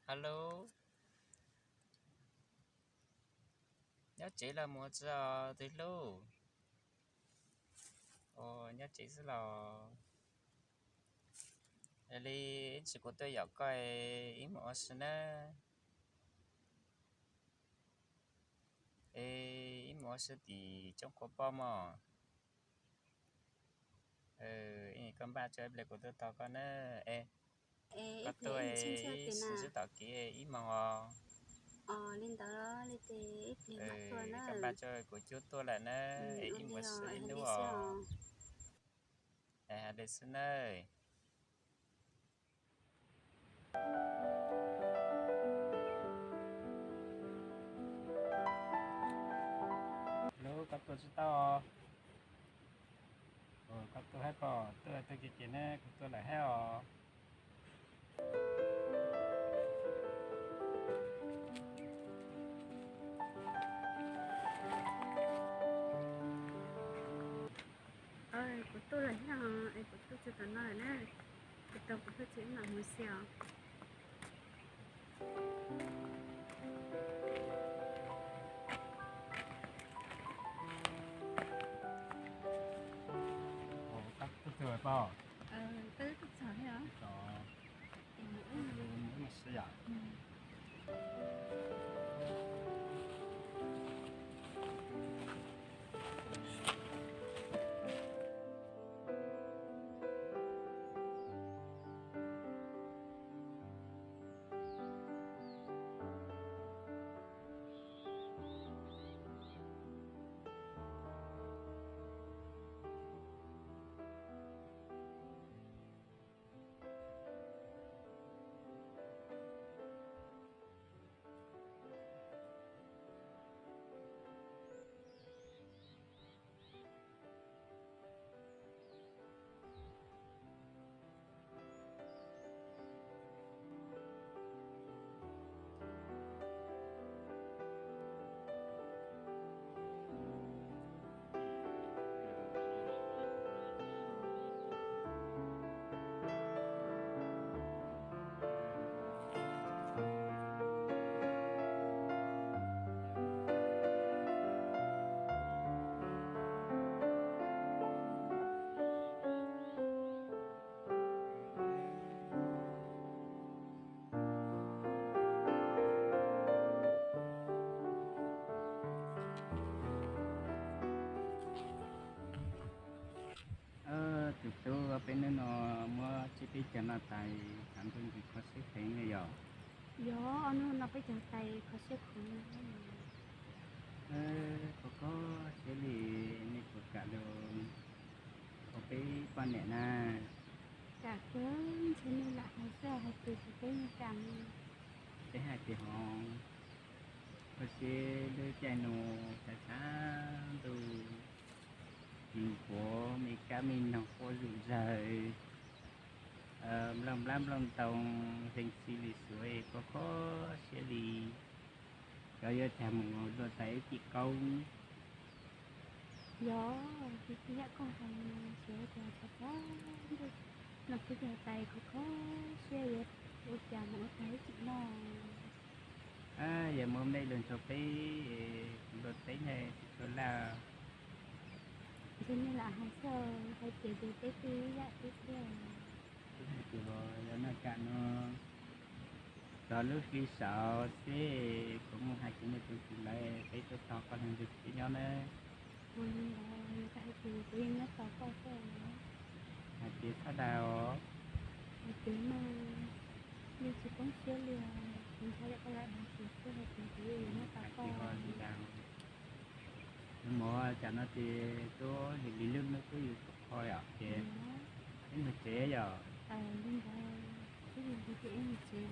Hello, nyob tsev los mus tsis os tus hlub? Nyob tsev xwb los? Li ib ntsis kuv tuaj yaum koj, ib mus ua si nawb. Ib mus ua si tim tsoob qhuav poj mog. Koj npaj tso ib pliag kuv tuaj tos koj na. Koj tuaj ib ntsis tom kev ib moos os. Koj npaj tso kuv cub tuaj lawm na, es ib mus ua si ib hnub os. Es hais li xwb nawb. Hlub, koj tuaj tsis tau? Koj tuaj hab pom, tuaj tuaj kev kev ne, kuv tuaj lawm hab os. Kuv tuaj lawm hab, es kuv tuaj tsis tom no lawm na. Kuv tau kuv tuaj tsis mam mus xwb os. Koj tuaj txog thiab os? Tus tub, peb hnub no muab tsib peb caug noj tas, xav ntuj ntsws kho siab heev li yom? Yog, ob hnub no peb caug tas kho siab khuv. Kho kho siab li, nej puas kam los ua peb poj niam na? Kam kawg, ntshe nej lam hais xwb, hais tias peb yeej kam. Peb hais tias ho kho siab lub caij no, tshav tshav ntuj, npua me kab me noog quaj zuj zawg, nplooj nplab nplooj ntoo hlees xi li xuav, kho kho siab li. Cov yuav tag mus dua tas ib cim koob. Yog, txiv yam koj hais xyov cas tshav tshav ntuj no peb caug tas kho kho siab, yuav ua cas mus ua tag ib cim no. Yog muaj mej lug nrug peb, kuv npua teb ntag tsis tshua laj. Ntshe nej lam hais xwb, hais tias peb twb ib yam thiab. Twb hais tias yog noj kam no, txog lub hli saud xwb kuv muaj hais tias nej tus txiv lawv peb tuaj tos koj lug nrug peb nyob nawb. Ua li ntawd, yog hais tias kuv yeej nyob tos koj xwb. Hais tias txhob dag os. Hais tias mas, yeej tsis poob siab li os, kuv ntshai yog koj lam dag kuv xwb, hais tias kuv yeej nyob tos koj li ntawd. Nag hmo tsam no ces twb lig lig lub hnub twb yuav tsaus kho yom, ces wb mus tsev yom. Li ntawd, wb lig lig ces wb mus tsev.